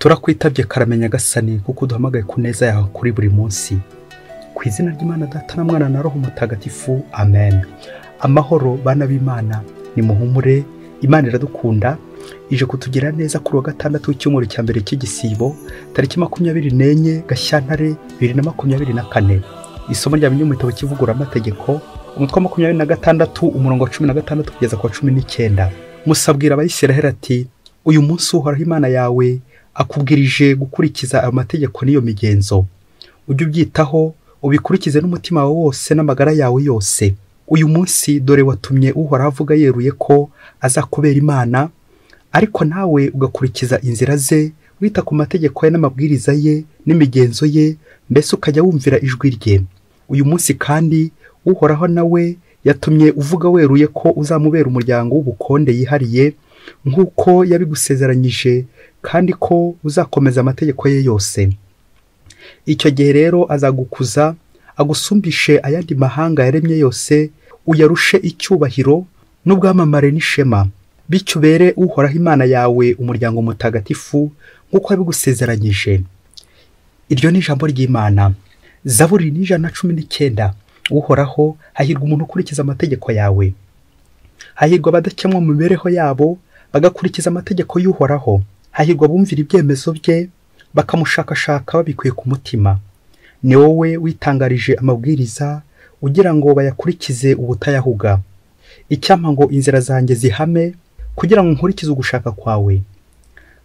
Turakwitabye karame Nyagasani, kuko uduhamagaye ku neza yawe kuri buri munsi. Ku izina ry'Imana Data na Mwana na Roho Mutagatifu, amen. Amahoro bana b'Imana, nimuhumure, Imana iradukunda, ije kutugira neza kuri wa gatandatu w'icyumweru cya mbere cy'igisibo, tariki 24 Gashyantare 2024. Isomo rya mu gitabo cy'Ivugururamategeko, umutwe wa 26 umurongo wa 16 kugeza ku wa 19. Musa abwira Abayisiraheli ati: uyu munsi Uhoraho Imana yawe akubwirije gukurikiza ayo mategeko n'iyo migenzo. Ujye ubyitaho, ubikurikize n'umutima wawe wose n'amagara yawe yose. Uyu munsi dore watumye Uhoraho avuga yeruye ko azakubera Imana, ariko nawe ugakurikiza inzira ze, wita ku mategeko ye n'amabwiriza ye n'imigenzo ye, mbese ukajya wumvira ijwi rye. Uyu munsi kandi Uhoraho nawe yatumye uvuga weruye ko uzamubera umuryango w'ubukonde yihariye, nk'uko yabigusezeranyije, kandi ko uzakomeza amategeko ye yose. Icyo gihe rero azagukuza, agusumbishe ayandi mahanga yaremye yose, uyarushe icyubahiro n'ubwamamare n'ishema. Bityo ubere Uhoraho Imana yawe umuryango mutagatifu, nk'uko yabigusezeranyije. Iryo ni ijambo ry'Imana. Zaburi ni 119. Uhoraho, hahirwa umuntu ukurikiza amategeko yawe. Hahirwa abadakemwa mu mibereho yabo, bagakurikiza amategeko y'Uhoraho. Hahirwa abumvira ibyemezo bye, bakamushakashaka babikuye ku mutima. Ni wowe witangarije amabwiriza, ugira ngo bayakurikize ubutayahuga. Icyampa ngo inzira zanjye zihame, kugira ngo nkurikize ugushaka kwawe.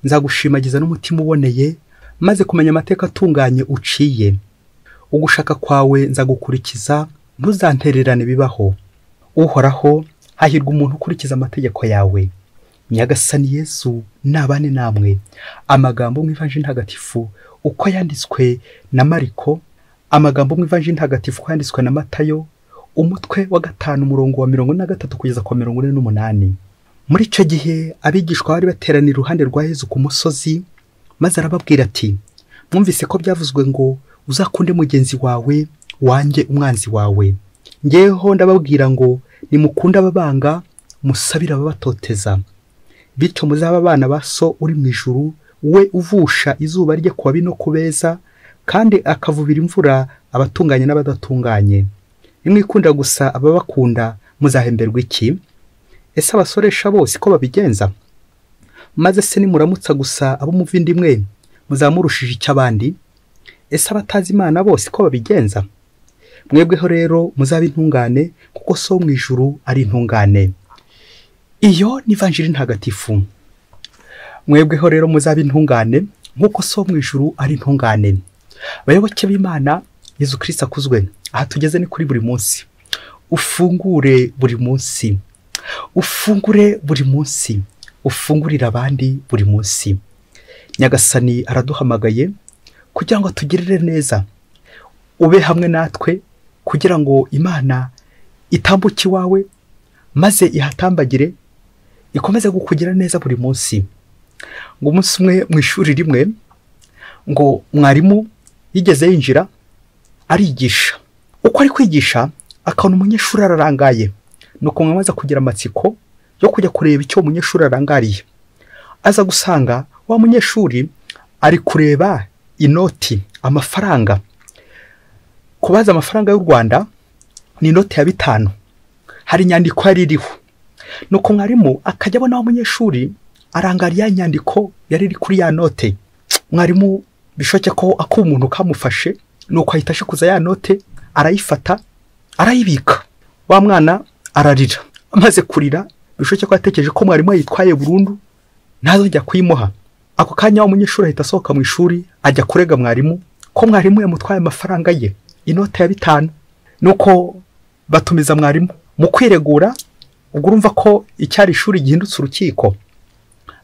Nzagushimagiza n'umutima uboneye, maze kumenya amateka atunganye uciye. Ugushaka kwawe nzagukurikiza, ntuzantererane bibaho. Uhoraho, hahirwa umuntu ukurikiza amategeko yawe. Nyagasani Yesu nabane namwe. Amagambo mu Ivanjiri Ntagatifu uko yanditswe na Mariko, amagambo mu Ivanjiri Ntagatifu uko yanditswe na Matayo, umutwe wa 5 umurongo wa 43 kugeza ku 48. Muri icyo gihe abigishwa bari bateraniye iruhande rwa Yesu ku musozi, maze arababwira ati: mwumvise ko byavuzwe ngo uzakunde mugenzi wawe, wanjye umwanzi wawe. Ngeho ndababwira ngo nimukunde ababanga, musabire ababatoteza. Bityo muzaba abana ba So uri mu ijuru, we uvusha izuba rye ku babi no ku beza, kandi akavubira imvura abatunganye n'abadatunganye. Nimwikunda gusa ababakunda, muzahemberwa iki? Ese abasoresha bose ko babigenza? Maze se nimuramutsa gusa abo muvindimwe, muzamurushije icy'abandi? Ese abatazi Imana bose ko babigenza? Mwebweho rero muzaba intungane, kuko So mu ijuru ari intungane. Iyo ni Ivanjiri Ntagatifu. Mwebweho rero muzaba intungane, nk'uko So mu ijuru ari intungane. Bayoboke b'Imana, Yezu Kristo akuzwe. Aha tugeze ni kuri buri munsi. Ufungure buri munsi. Ufungure buri munsi. Ufungurira abandi buri munsi. Nyagasani araduhamagaye kugira ngo tugirire neza. Ube hamwe natwe kugira ngo Imana itambuke iwawe, maze ihatambagire, ikomeze kukugira neza buri munsi. Ngo umunsi umwe mu ishuri rimwe, ngo mwarimu yigeze yinjira arigisha. Uko ari kwigisha akabona umunyeshuri ararangaye. Nuko mwamaze kugira amatsiko yo kujya kureba icyo umunyeshuri arangariye. Aza gusanga wa munyeshuri ari kureba inoti, amafaranga. Kubaza amafaranga y'u Rwanda ni inoti ya 5. Hari inyandiko yari iriho. Nuko mwarimu akajya abona wa munyeshuri arangariye ya nyandiko yari iri kuri ya note. Mwarimu bishoke ko akumuntu kamufashe, nuko ahita ashikuza ya note, arayifata, arayibika. Wa mwana ararira. Amaze kurira, bishoke ko yatekereje ko mwarimu yitwaye burundu, ntazongera kuyimuha. Ako kanya wa munyeshuri ahita asohoka mu ishuri, ajya kurega mwarimu ko mwarimu yamutwaye amafaranga ye, inote ya 5. Nuko batumiza mwarimu mu kwiregura. Ubwo urumva ko icyari ishuri gihindutse urukiko.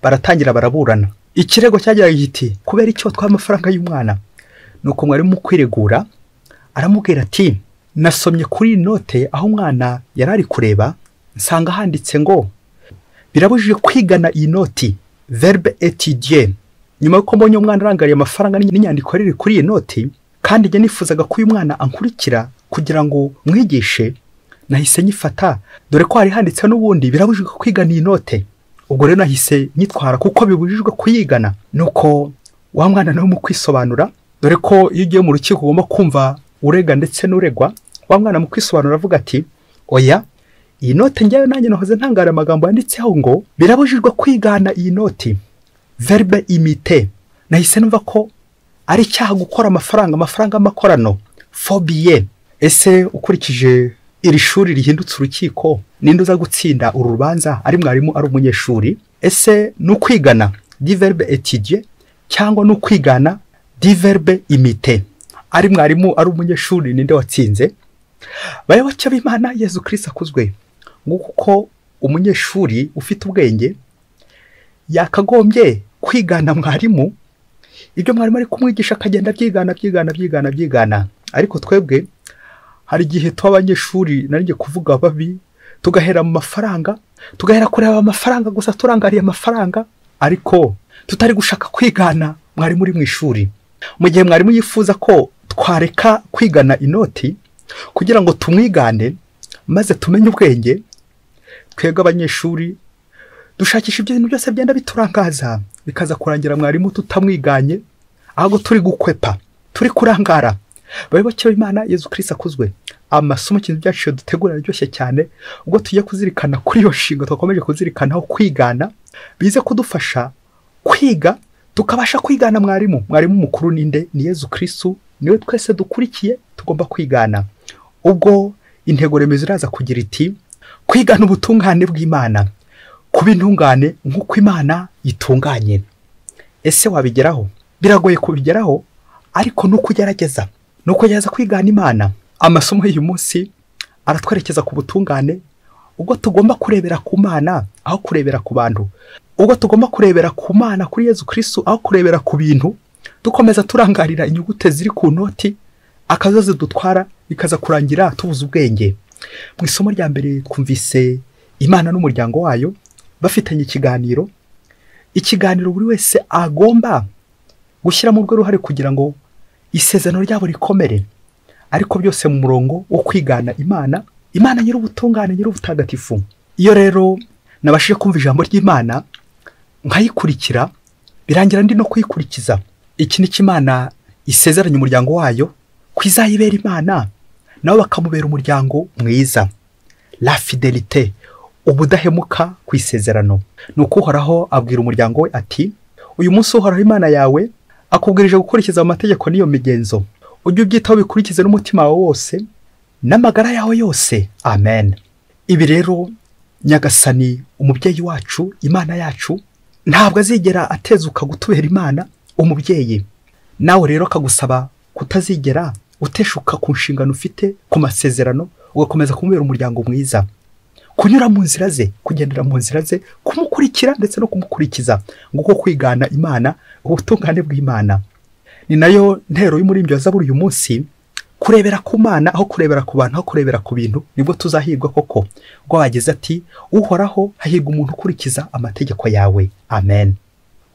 Baratangira baraburana. Ikirego cyagiraga giti: kubera icyo watwaye amafaranga y'umwana? Nuko mwarimu mu kwiregura aramubwira ati: nasomye kuri inote aho umwana yari ari kureba, nsanga handitse ngo birabujije kwigana iyi noti, verbe étudier. Nyuma yuko mbonye umwana arangariye amafaranga n'inyandiko riri kuri iyi noti, kandi njye nifuzaga ko uyu mwana ankurikira kugira ngo mwigishe, nahise nyifata, dore ko hari handitse n'ubundi birabujijwe kwigana iyi note. Ubwo rero nahise nyitwara kuko bibujijwe kuyigana. Nuko Wa mwana nawe mu kwisobanura, dore ko iyo ugiye mu rukiko ugomba kumva urega ndetse n'uregwa, wa mwana mu kwisobanura avuga ati oya, iyi note njyayo nanjye nahoze ntangara amagambo yanditseho ngo birabujijwe kwigana iyi noti, verbe imite. Nahise numva ko ari icyaha gukora amafaranga, amafaranga y'amakorano, phobie. Ese ukurikije iri shuri rihindutse urukiko, ninde uza gutsinda uru rubanza, ari mwarimu ari umunyeshuri? Ese ni ukwigana di verbe étudier cyangwa ni ukwigana di verbe imite? Ari mwarimu ari umunyeshuri, ninde watsinze? Bayoboke b'Imana, Yezu Kristo akuzwe. Nguko uko umunyeshuri ufite ubwenge yakagombye kwigana mwarimu, ibyo mwarimu ari kumwigisha akagenda abyigana byigana byigana byigana. Ariko twebwe hari igihe tuba abanyeshuri, naringiye kuvuga babi, tugahera mu mafaranga, tugahera kureba amafaranga gusa, turangariye amafaranga, ariko tutari gushaka kwigana mwarimu uri mu ishuri. Mu gihe mwarimu yifuza ko twareka kwigana inoti kugira ngo tumwigane maze tumenye ubwenge, twebwe abanyeshuri dushakisha ibyo bintu byose byenda biturangaza, bikaza kurangira mwarimu tutamwiganye, ahubwo turi gukwepa, turi kurangara. Bayoboke b'Imana, Yezu Kristo akuzwe. Amasomo ikintu byacu dutegura aryoshye cyane, ubwo tugiye kuzirikana kuri iyo nshinga twakomeje kuzirikanaho kwigana, bize kudufasha kwiga tukabasha kwigana mwarimu. Mwarimu mukuru ninde? Ni Yezu Kristo, niwe twese dukurikiye, tugomba kwigana. Ubwo intego remezo iraza kugira iti kwigana ubutungane bw'Imana, kuba intungane nk'uko Imana itunganye. Ese wabigeraho? Biragoye kubigeraho, ariko nukugerageza, nukugerageza kwigana Imana. Amasomo y'uyu munsi aratwerekeza ku butungane, ubwo tugomba kurebera ku Mana aho kurebera ku bantu, ubwo tugomba kurebera ku Mana kuri Yezu Kristo aho kurebera ku bintu, dukomeza turangarira inyugute ziri ku noti, akazozi dutwara bikaza kurangira tubuze ubwenge. Mu isomo rya mbere twumvise Imana n'umuryango wayo bafitanye ikiganiro, ikiganiro buri wese agomba gushyiramo urwe ruhare kugira ngo isezerano ryabo rikomere, ariko byose mu murongo wo kwigana Imana, Imana nyir'ubutungane, nyir'ubutagatifu. Iyo rero nabashije kumva ijambo ry'Imana nkayikurikira, birangira ndi no kuyikurikiza. Iki ni Imana isezeranye umuryango wayo kwizayibera Imana, nabo bakamubera umuryango mwiza. La fidelité, ubudahemuka ku isezerano. Nuko Uhoraho abwira umuryango we ati uyu munsi Uhoraho Imana yawe akubwirije gukurikiza amategeko n'iyo migenzo, ujye ubyitaho bikurikize n'umutima wawe wose n'amagara yawe yose. Amen. Ibi rero Nyagasani umubyeyi wacu, Imana yacu, ntabwo azigera atezuka gutubera Imana umubyeyi. Nawe rero akagusaba kutazigera uteshuka ku nshingano ufite, ku masezerano, ugakomeza kumubera umuryango mwiza, kunyura mu nzira ze, kugendera mu nzira ze, kumukurikira ndetse no kumukurikiza. Nguko kwigana Imana, ubutungane bw'Imana. Ni nayo ntero y'umurimbyi wa Zaburi uyu munsi, kurebera ku Mana aho kurebera ku bantu, aho kurebera ku bintu, nibwo tuzahirwa koko. Ubwo wageze ati Uhoraho hahirwa umuntu ukurikiza amategeko yawe. Amen.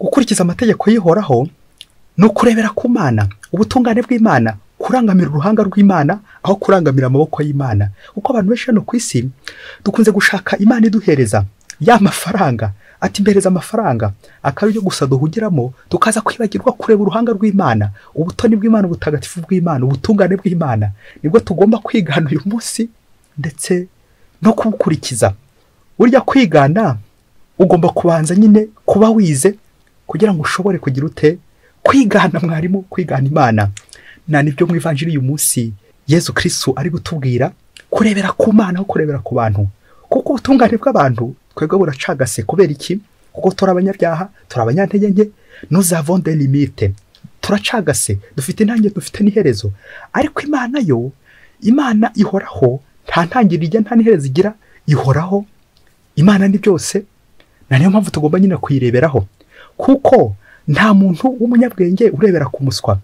Gukurikiza amategeko y'Uhoraho ni ukurebera ku Mana, ubutungane bw'Imana, kurangamira uruhanga rw'Imana aho kurangamira amaboko y'Imana. Kuko abantu benshi hano ku isi dukunze gushaka Imana iduhereza ya mafaranga, ati mbereza amafaranga, akaba ibyo gusa duhugiramo, tukaza kwibagirwa kureba uruhanga rw'Imana, ubutoni bw'Imana, ubutagatifu bw'Imana, ubutungane bw'Imana. Nibwo tugomba kwigana uyu munsi ndetse no kubukurikiza. Burya kwigana ugomba kubanza nyine kuba wize kugira ngo ushobore kugira ute kwigana mwarimu, kwigana Imana. Na nibyo mu ivanjiri uyu munsi Yezu Kristo ari gutubwira, kurebera ku Mana aho kurebera ku bantu. Kuko ubutungane bw'abantu twebwe buracagase. Kubera iki? Kuko turi abanyabyaha, turi abanyantege nke, nous avons des limites, turacagase, dufite intangiriro, dufite n'iherezo. Ariko Imana yo, Imana ihoraho, nta ntangiriro ijya, nta n'iherezo igira, ihoraho. Imana ni byose, na niyo mpamvu tugomba nyine kuyireberaho. Kuko nta muntu w'umunyabwenge urebera ku muswa,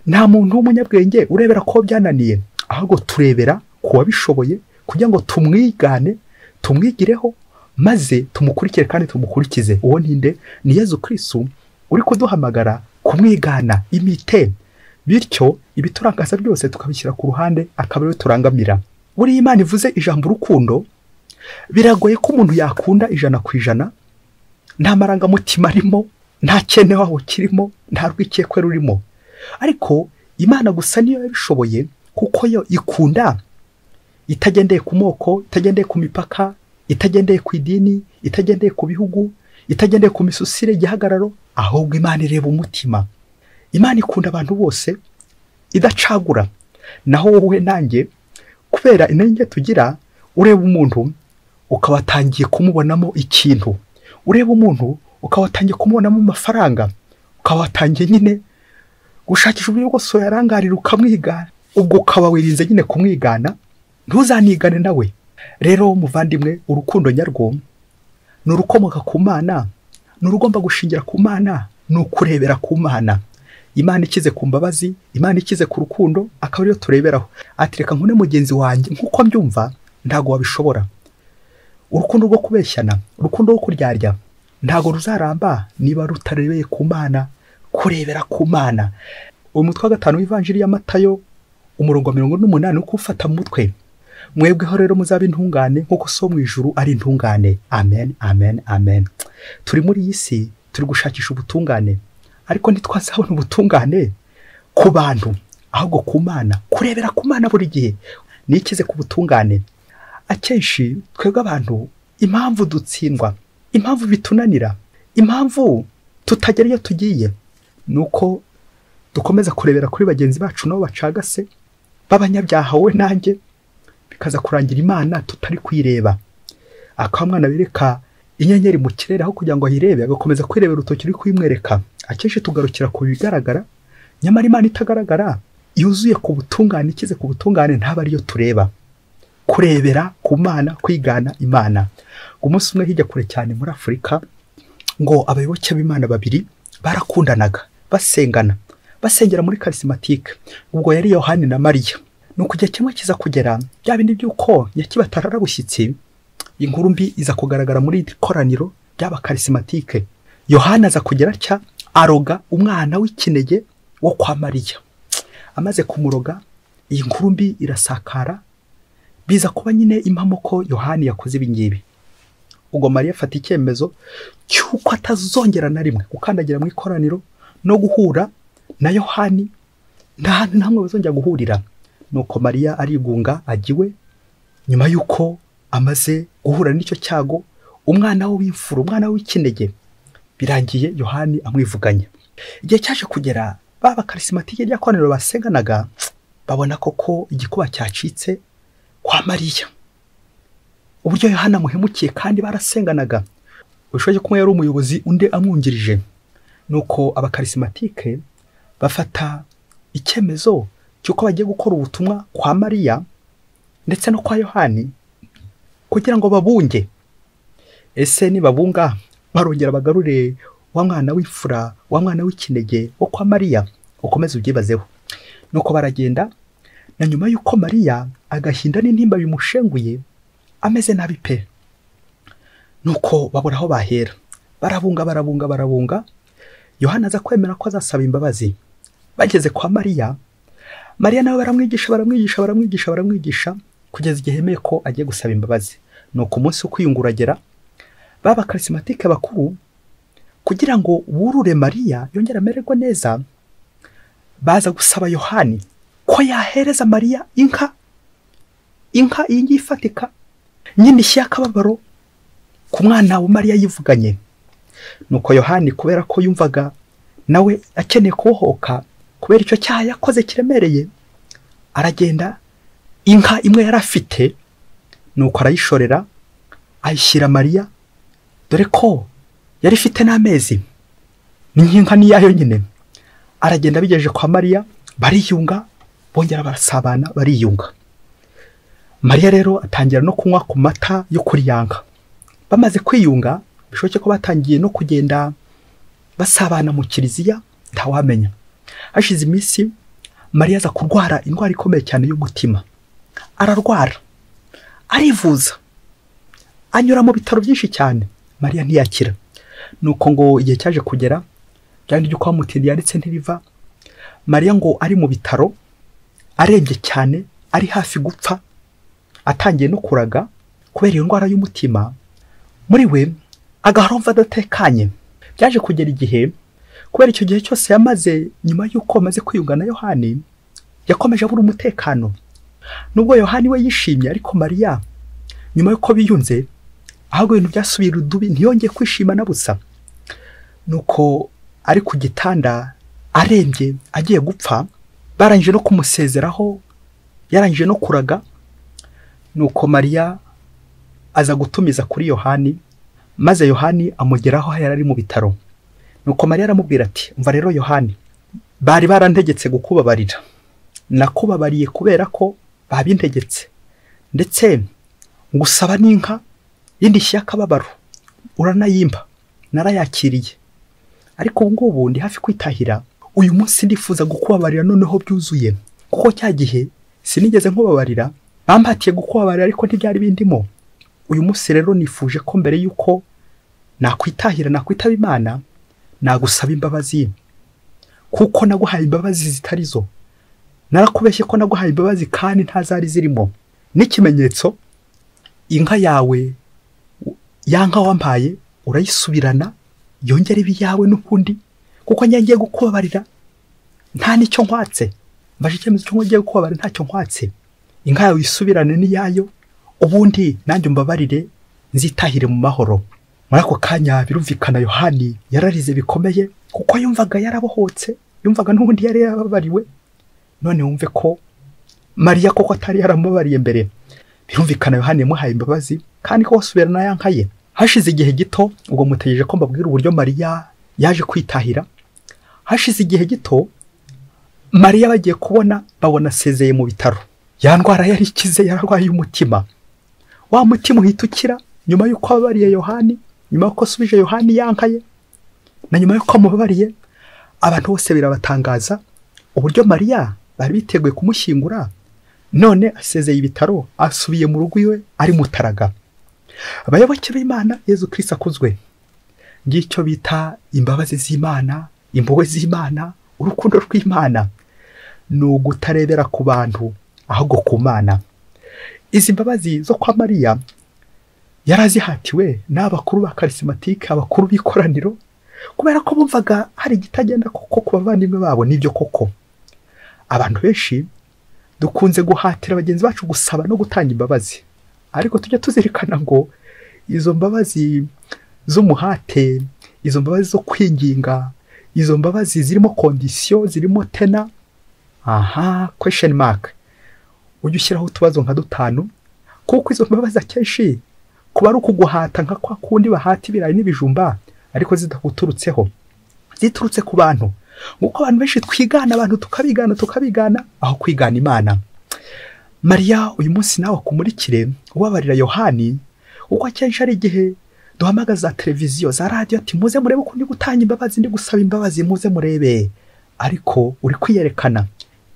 nta muntu w'umunyabwenge urebera ko byananiye, ahubwo turebera ku wabishoboye kugira ngo tumwigane, tumwigireho, maze tumukurikire kandi tumukurikize. Uwo ninde? Ni Yezu Kristo uri kuduhamagara kumwigana, imite. Bityo ibiturangaza byose tukabishyira ku ruhande, akaba ariwe turangamira. Buriya Imana ivuze ijambo urukundo, biragoye ko umuntu yakunda 100% nta marangamutima arimo. Nta cyene waho kirimo, nta rwikekwe rurimo. Ariko Imana gusa niyo yabishoboye, kuko yo ikunda itagendeye ku moko, itagendeye ku mipaka, itagendeye ku idini, itagendeye ku bihugu, itagendeye ku misusire igihagararo, ahubwo Imana ireba umutima. Imana ikunda abantu bose idacagura. Naho wowe nanjye kubera intege tugira, ureba umuntu ukabatangiye kumubonamo ikintu, ureba umuntu ukabatangiye kumubonamo amafaranga, ukabatangiye nyine gushakisha uburyo bwose yarangarira ukamwigana, ubwo ukaba wirinze nyine kumwigana, ntuzanigane nawe. Rero muvandimwe, urukundo nyarwo ni urukomoka ku Mana, ni urugomba gushingira ku Mana, ni ukurebera ku Mana. Imana ikize ku mbabazi, Imana ikize ku rukundo, akaba ariyo tureberaho. Ati reka nkune mugenzi wanjye nkuko mbyumva, ntago wabishobora. Urukundo rwo kubeshyana, urukundo rwo kuryarya, ntago ruzaramba niba rutarebeye ku Mana, kurebera ku Mana. Umutwe wa 5 w'Ivanjiri ya Matayo umurongo wa 48 uko ufata mu mutwe: mwebweho rero muzaba intungane nkuko so mu ijuru ari intungane. Amen, amen, amen. Turi muri iyi si turi gushakisha ubutungane, ariko ntitwazabona ubutungane ku bantu, ahubwo ku Mana. Kurebera ku Mana buri gihe nikize ku butungane. Akenshi twebwe abantu impamvu dutsindwa, impamvu bitunanira, impamvu tutagera iyo tugiye, nuko dukomeza kurebera kuri bagenzi bacu nabo bacagase b'abanyabyaha, wowe nanjye, bikaza kurangira Imana tutari kwireba. Akaba mwana bereka inyenyeri mu kirere, aho kugira ngo ayirebe agakomeza kwirebera urutoki ruri kuyimwereka. Akenshi tugarukira ku bigaragara, nyamara Imana itagaragara yuzuye ku butungane, ikize ku butungane, ntaba ariyo tureba. Kurebera ku Mana, kwigana Imana. Umunsi umwe hirya kure cyane muri Afurika, ngo abayoboke b'Imana babiri barakundanaga, basengana, basengera muri karisimatike. Ubwo yari Yohani na Mariya. Nuko igihe kimwe kiza kugera, bya bindi by'uko nyakibatarara bushyitsi, inkuru mbi iza kugaragara muri iri koraniro ry'abakarisimatike. Yohana aza kugera atya, aroga umwana w'ikinege wo kwa Mariya. Amaze kumuroga, iyi nkuru mbi irasakara, biza kuba nyine impamo ko Yohani yakoze ibi ngibi. Ubwo Mariya afata icyemezo cy'uko atazongera na rimwe gukandagira mu ikoraniro no guhura na Yohani, nta hantu na hamwe bazongera guhurira. Nuko Mariya arigunga agiwe, nyuma y'uko amaze guhura n'icyo cyago, umwana we w'imfura, umwana w'ikinege, birangiye Yohani amwivuganya. Igihe cyaje kugera, baba karisimatike rya koraniro basenganaga babona koko igikuba cyacitse kwa Mariya, uburyo Yohana amuhemukiye, kandi barasenganaga. Ushoje kumwe yari umuyobozi, undi amwungirije. Nuko abakarisimatike bafata icyemezo cy'uko bagiye gukora ubutumwa kwa Mariya ndetse no kwa Yohani kugira ngo babunge. Ese nibabunga barongera bagarure wa mwana w'imfura, wa mwana w'ikinege wo kwa Mariya? Ukomeze ubyibazeho. Nuko baragenda, na nyuma y'uko Mariya agahinda n'intimba bimushenguye, ameze nabi pe. Nuko babura aho bahera, barabunga barabunga barabunga. Yohana aza kwemera ko azasaba imbabazi. Bageze kwa Mariya, Mariya nawe baramwigisha baramwigisha baramwigisha baramwigisha kugeza igihe yemeye ko agiye gusaba imbabazi. Nuko umunsi wo kwiyungura agera, baba karisimatike bakuru kugira ngo burure Mariya yongere amererwe neza, baza gusaba Yohani ko yahereza Mariya inka, inka iyi ngiyi ifatika nyine ishya akababaro ku mwana wa Mariya yivuganye. Nuko Yohani kubera ko yumvaga nawe akeneye kubohoka kubera icyo cyaha yakoze kiremereye, aragenda inka imwe yari afite, nuko arayishorera ayishyira Mariya, dore ko yari ifite n'amezi, ni nk'inka niyayo nyine. Aragenda abigejeje kwa Mariya, bariyunga, bongera barasabana, bariyunga. Mariya rero atangira no kunywa ku mata yo kuriyanga. Bamaze kwiyunga, bishoboke ko batangiye no kugenda basabana mu kiliziya, ntawamenya. Hashize iminsi Mariya aza kurwara indwara ikomeye cyane y'umutima. Ararwara, arivuza, anyura mu bitaro byinshi cyane, Mariya ntiyakira. Nuko ngo igihe cyaje kugera, byandi by'uko bamutindi yanditse ntiriva, Mariya ngo ari mu bitaro, arembye cyane, ari hafi gupfa, atangiye no kuraga kubera iyo ndwara y'umutima, muri we agahora adatekanye. Byaje kugera igihe, kubera icyo gihe cyose yamaze nyuma y'uko amaze kwiyunga na Yohani, yakomeje abura umutekano. Nubwo Yohani we yishimye, ariko Mariya nyuma y'uko biyunze, ahubwo ibintu byasubiye irudubi, ntiyongeye kwishima na busa. Nuko ari ku gitanda arembye agiye gupfa, barangije no kumusezeraho, yarangije no kuraga. Nuko Mariya aza gutumiza kuri Yohani, maze Yohani amugeraho aho yari ari mu bitaro. Nuko Mariya aramubwira ati: "Umva rero Yohani, bari barantegetse gukubabarira, nakubabariye kubera ko babintegetse, ndetse ngusaba n'inka y'indishyi y'akababaro uranayimpa, narayakiriye, ariko ubu ngubu ndi hafi kwitahira. Uyu munsi ndifuza gukubabarira noneho byuzuye, kuko cya gihe sinigeze nkubabarira, bampatiye gukubabarira ariko ntibyari bindimo. Uyu munsi rero nifuje ko mbere y'uko nakwitahira, nakwitaba Imana, nagusaba imbabazi, kuko naguhaye imbabazi zitari zo. Narakubeshye ko naguhaye imbabazi kandi ntazari zirimo. N'ikimenyetso, inka yawe, ya nka wampaye, urayisubirana, yongera ibi yawe n'ukundi, kuko ngiye gukubabarira nta nicyo nkwatse. Mbaje icyemezo cyo ngiye gukubabarira ntacyo nkwatse. Inka yawe isubirane n'iyayo, ubundi nanjye umbabarire nzitahire mu mahoro." Muri ako kanya birumvikana Yohani yararize bikomeye, kuko yumvaga yarabohotse, yumvaga n'ubundi yari yarababariwe. None wumve ko Mariya koko atari yaramubabariye mbere. Birumvikana Yohani yamuhaye imbabazi kandi ko wasubirana ya nka ye. Hashize igihe gito, ubwo mutegereje ko mbabwira uburyo Mariya yaje kwitahira. Hashize igihe gito, Mariya bagiye kubona babona asezeye mu bitaro. Ya ndwara yari ikize, yararwaye umutima. Wa mutima uhita ukira nyuma y'uko ababariye Yohani, nyuma y'uko asubije Yohani ya nka ye, na nyuma y'uko amubabariye. Abantu bose birabatangaza uburyo Mariya bari biteguye kumushyingura, none asezeye ibitaro, asubiye mu rugo iwe ari mutaraga. Abayoboke b'Imana, Yezu Kristo akuzwe. Ngicyo bita imbabazi z'Imana, impuhwe z'Imana, urukundo rw'Imana. Ni ugutarebera ku bantu ahubwo ku Mana. Izi mbabazi zo kwa Mariya yarazihatiwe n'abakuru ba karisimatike, abakuru b'ikoraniro, kubera ko bumvaga hari igitagenda koko ku bavandimwe babo. Nibyo koko, abantu benshi dukunze guhatira bagenzi bacu gusaba no gutanga imbabazi, ariko tujya tuzirikana ngo izo mbabazi z'umuhate, izo mbabazi zo kwinginga, izo mbabazi zirimo condition, zirimo tena aha question mark, ujye ushyiraho utubazo nka dutanu, kuko izo mbabazi akenshi kuba ari ukuguhata nka kwa kundi bahata ibirayi n'ibijumba, ariko zidaguturutseho, ziturutse ku bantu. Nk'uko abantu benshi twigana abantu, tukabigana tukabigana aho kwigana Imana. Mariya uyu munsi nawe akumurikire ubabarira Yohani, kuko akenshi ari igihe duhamagaza za televiziyo, za radiyo, ati muze murebe uko ndi gutanga imbabazi, ndi gusaba imbabazi, muze murebe, ariko uri kwiyerekana.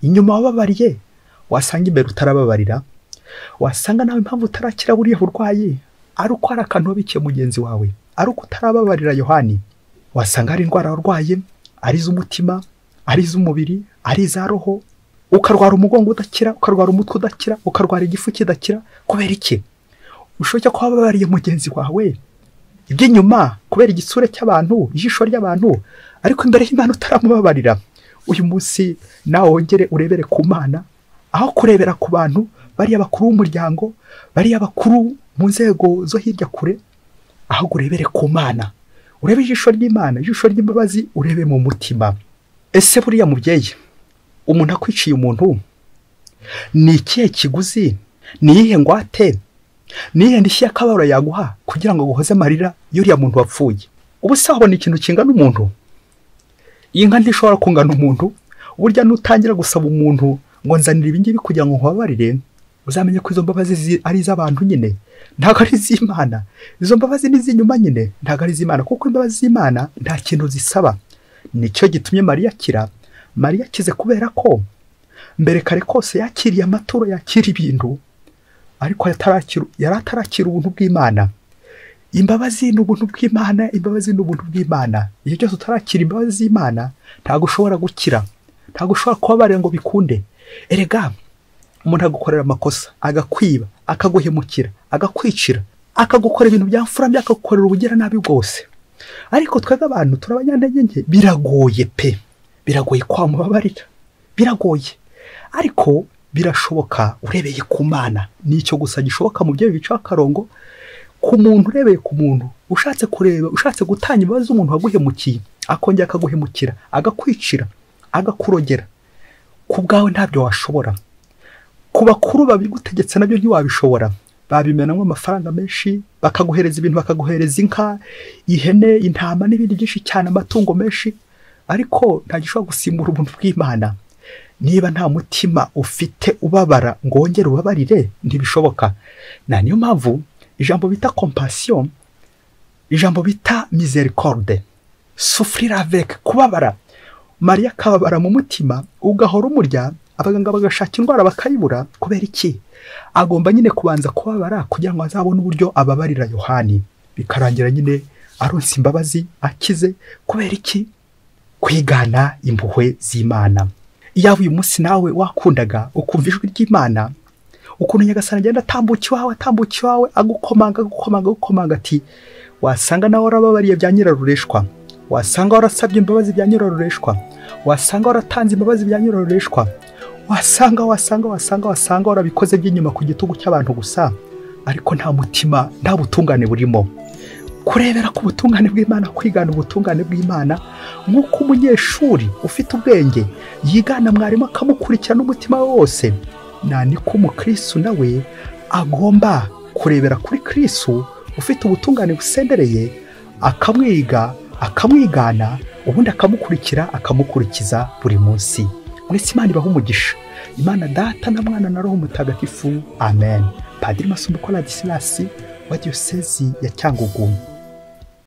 Inyuma wababariye, wasanga imbere utarababarira, wasanga nawe impamvu utarakira buriya burwayi ari uko hari akantu wabikiye mugenzi wawe, ari uko utarababarira Yohani. Wasanga hari indwara warwaye, ari iz'umutima, ari iz'umubiri, ari iza roho, ukarwara umugongo udakira, ukarwara umutwe udakira, ukarwara igifu kidakira. Kubera iki? Ushoboye kuba wababariye mugenzi wawe iby'inyuma kubera igitsure cy'abantu, ijisho ry'abantu, ariko imbere y'Imana utaramubabarira. Uyu munsi nawe wongere urebere ku Mana, aho kurebera ku bantu, bariya bakuru b'umuryango, bariya bakuru mu nzego zo hirya kure, aho urebere ku Mana, urebe ijisho ry'Imana, ijisho ry'imbabazi, urebe mu mutima. Ese buriya mubyeyi, umuntu akwiciye umuntu, ni ikihe kiguzi, ni iyihe ngwate, ni iyihe ndishyi y'akababaro yaguha kugira ngo aguhoze amarira y'uriya muntu wapfuye? Ubu se wabona ikintu kingana umuntu? Iyi nka ntishobora kungana umuntu. Burya nutangira gusaba umuntu ngo nzanira ibi ngibi kugira ngo nkubabarire, uzamenye ko izo mbabazi ari iz'abantu nyine, ntabwo ari iz'Imana. Izo mbabazi ni iz'inyuma nyine, ntabwo ari iz'Imana, kuko imbabazi z'Imana nta kintu zisaba. Nicyo gitumye Mariya akira. Mariya akize kubera ko mbere kare kose yakiriye amaturo, yakira ibintu, ariko yari atarakira ubuntu bw'Imana. Imbabazi ni ubuntu bw'Imana, imbabazi ni ubuntu bw'Imana. Igihe cyose utarakira imbabazi z'Imana, ntabwo ushobora gukira, ntabwo ushobora kubabarira ngo bikunde. Erega umuntu agukorera amakosa, agakwiba, akaguhemukira, agakwicira, akagukora ibintu bya mfura mbi, akagukorera ubugiranabi bwose. Ariko twebwe abantu turi abanyantege nke, biragoye pe, biragoye kwamubabarira, biragoye, ariko birashoboka urebeye ku Mana. Nicyo gusa gishoboka mu byo bica akarongo ku muntu. Urebeye ku muntu, ushatse kureba, ushatse gutanga imbabazi z'umuntu waguhemukiye, akongera akaguhemukira, agakwicira, agakurogera, ku bwawe ntabyo washobora. Ku bakuru babigutegetse nabyo ntiwabishobora, babimenamo amafaranga menshi, bakaguhereza ibintu, bakaguhereza inka, ihene, intama n'ibindi byinshi cyane, amatungo menshi, ariko nta gishobora gusimbura ubuntu bw'Imana. Niba nta mutima ufite ubabara ngo wongere ubabarire, ntibishoboka. Na niyo mpamvu ijambo bita compassion, ijambo bita miséricorde, souffrir avec, kubabara. Mariya akababara mu mutima, ugahora umurya, abaganga bagashaka indwara bakayibura. Kubera iki? Agomba nyine kubanza kubabara kugira ngo azabone uburyo ababarira Yohani, bikarangira nyine aronse imbabazi, akize. Kubera iki? Kwigana impuhwe z'Imana. Iyaba uyu munsi nawe wakundaga ukumva ijwi ry'Imana, ukuntu Nyagasani agenda atambuka iwawe, atambuka iwawe, agukomanga, agukomanga, agukomanga, ati wasanga nawe warababariye bya nyirarureshwa, wasanga warasabye imbabazi bya nyirarureshwa, wasanga waratanze imbabazi bya nyirarureshwa, wasanga wasanga wasanga wasanga warabikoze by'inyuma ku gitugu cy'abantu gusa, ariko nta mutima, nta butungane burimo. Kurebera ku butungane bw'Imana, kwigana ubutungane bw'Imana, nk'uko umunyeshuri ufite ubwenge yigana mwarimu akamukurikira n'umutima we wose, na niko umukristu nawe agomba kurebera kuri Kristu ufite ubutungane busendereye, akamwiga, akamwigana, ubundi akamukurikira, akamukurikiza buri munsi. Mwese Imana ibahe umugisha. Imana Data na Mwana na Roho Mutagatifu. Amen. Padiri Masumbuko Ladislas wa Diyosezi ya Cyangugu.